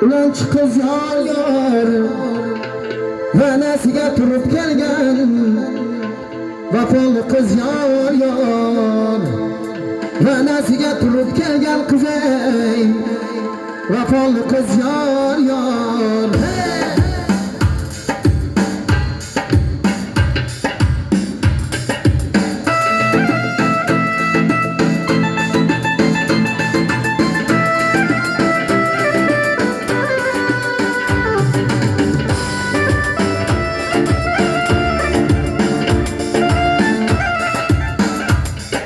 Ulan chiqiz yor yor Va'dasiga turib kelgan Vafoli qiz yor yor Va'dasiga turib kelgan qiz ey Vafoli qiz yor yor hey!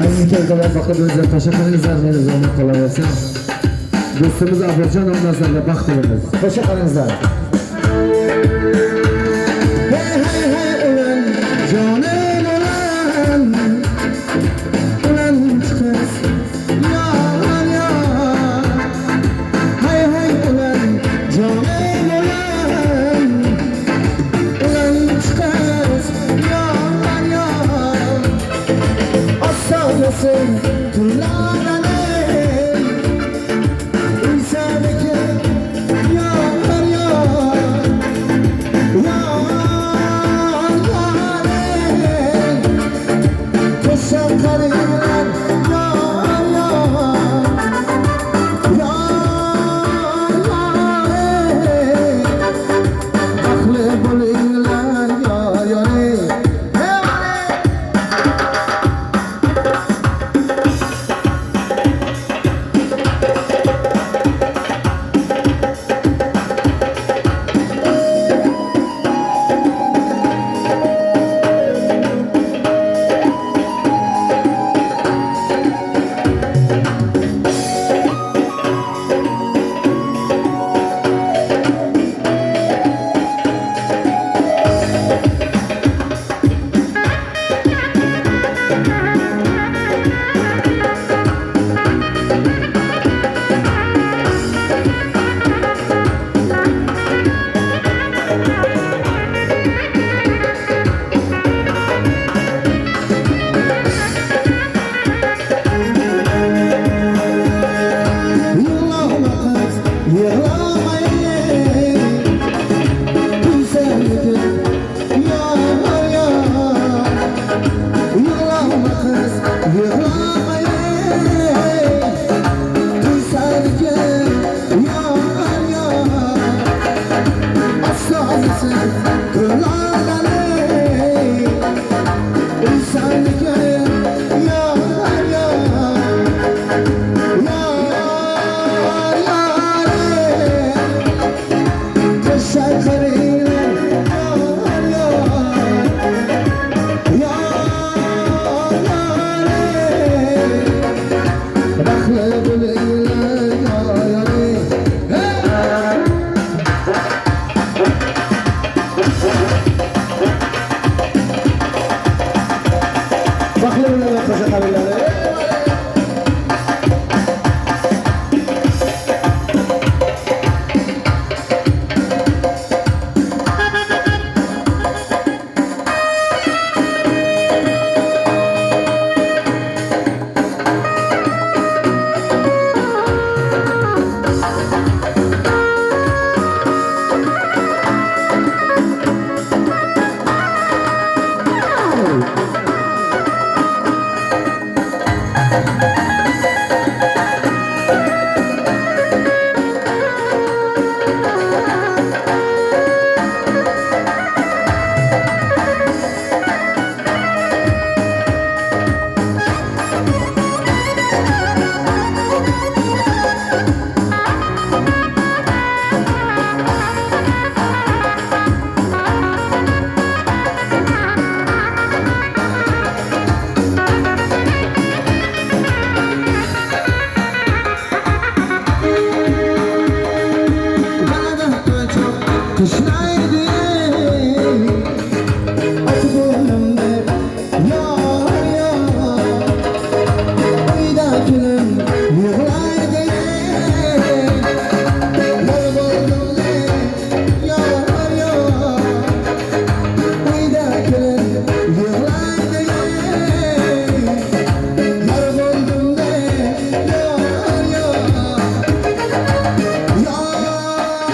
Aziz kelganlar baxtli bo'linglar, qo'sha qilingizlar, meni omad qolaversin. Do'stimiz Obidjon o'rnasinlar, baxt tilaymiz. Qo'sha qilingizlar. Hey hey hey ulan jonim ulan Ulan qiz yar yar Hey hey ulan jonim ulan Ulan qiz yar yar Osonasi tunlar ey Uysaniki yar yar Yar yar ey Qo'sha qaranglar yar yar Yar yar ey Baxtli bo'linglar yor yor ey Hey ey! Yig'lama qiz, yig'lama ey Kuysaniki yor yor Yig'lama qiz, yig'lama ey Kuysaniki yor yor Osonisi kunlardan ey Uysaniki yor yor Yar yar ey Qo'sha qaranglar yor yor Yar yar ey Baxtli bo'linglar yor yor ey Hey! Baxtli bo'linglar, qo'sha qilinglar. Dalada cho'q qishlaydi Ot bo'limda yor yor Uydagilim yig'laydi Yor bo'limda yor yor Uydagilim yig'laydi Yor bo'ldimda yor yor Yar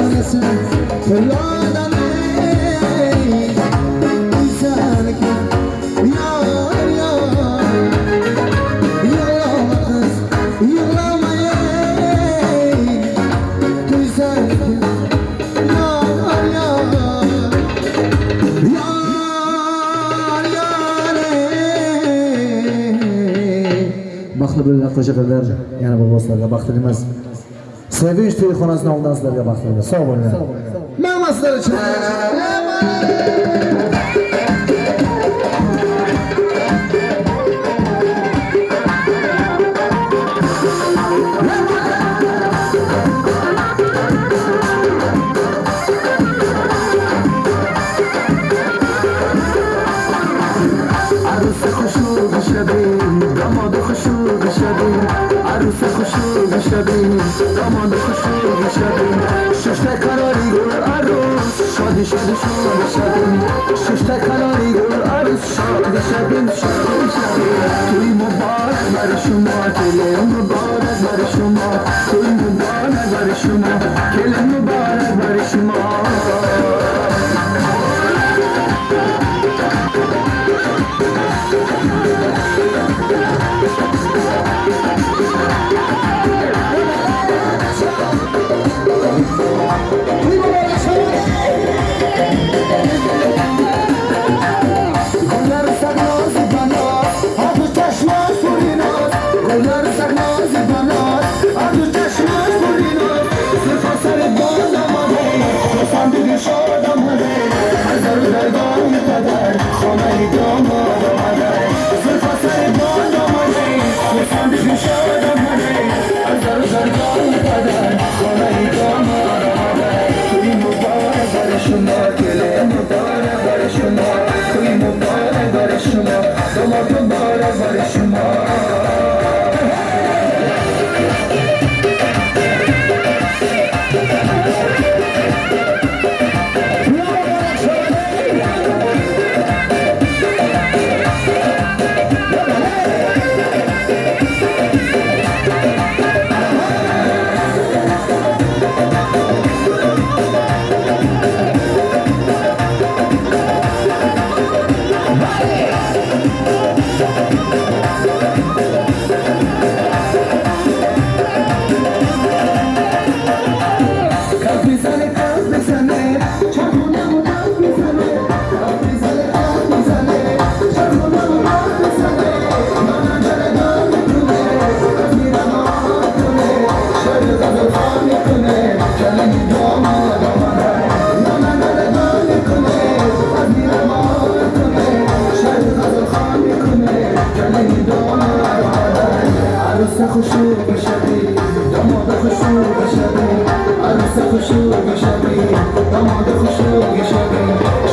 Xonasi pullardan ey Uysan kim yor yor. Yig'lama qiz, yig'lama ey Tuysan kim yor yor. Yor yor ey. Baxtli bo'linglar, qo'sha qizlar. Yana bir bor sizlarga baxt tilaymiz. Sevinch to'yxonasi nomidan sizlarga baxt tilaymiz. Sog' bo'linglar. Mana sizlar uchun. عروس خوشو شبیم، داماد خوشو شبیم. عروس خوشو شبیم، داماد خوشو شبیم. ششته قراری گل عروس، شادی شادی شادی شبیم. ششته قراری گل عروس، شادی شبیم شادی شبیم. توی مبارک بر شما، کل مبارک بر شما. توی مبارک بر شما، کل مبارک بر شما. To'y muborak shohona. Gullar saqnoz banot, Abu chashma furinot. Gullar saqnoz banot, Abu chashma furinot. Zulfa sar boz omade, Xursand dil shod omade. Az dargoh padar, xonai domod omade. Zulfa sar boz omade, Xursand dil shod omade. Az dargoh padar, xonai domod omade. توی مبارک بر شما، کل مبارک بر شما. توی مبارک بر شما، داماد مبارک بر شما. To'y muborak shohona. کف میزنه، کف میزنه، چرخونم و کف میزنه. کف میزنه، کف میزنه، چرخونم و کف میزنه. من درگاه میکنه، از میرم کنه، شعر غزل خوان میکنه، کلمی داماد آمده. من درگاه میکنه، از میرم کنه، شعر غزل خوان میکنه، کلمی داماد آمده. عروس خوشو بشوی، داماد خوشو بشوی. عروس خوشو بشوی، داماد خوشو بشوی.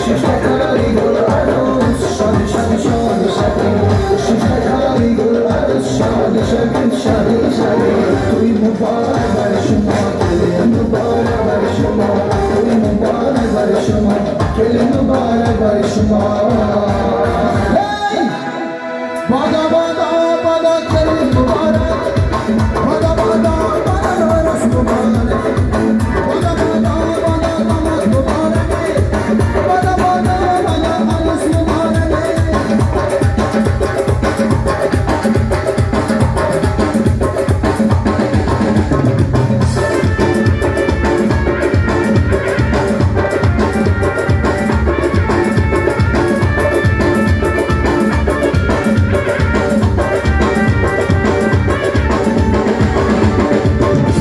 ششته قراری گل عروس، شادی شادی شادی شوی. ششته قراری گل عروس، شادی شوی شادی شوی. توی مبارک بر شما، کل مبارک بر شما. توی مبارک بر شما، کل مبارک بر شما. Hey! Bada bada bada kelin muborak. Bada bada bada aros muborak. Bada bada bada damod muborak. Bada bada bada aros muborak.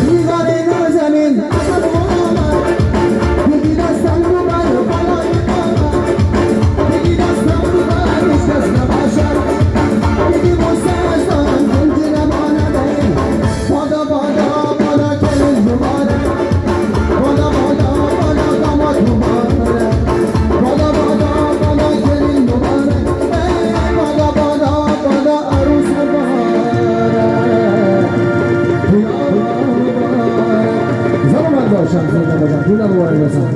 Nigori nazanin asal muhammad. Bigi dastan mubarak balay muhammad. Bigi dastan mubarak hech nabashar. Bigi musastan kunji namonade. Boda boda boda kelin muborak. Boda boda boda damod muborak. Boda boda boda kelin muborak. Ey boda boda boda arus muborak. Salomat bo'l, Shamsiddin bolam. To'ylar muborak bo'lsin.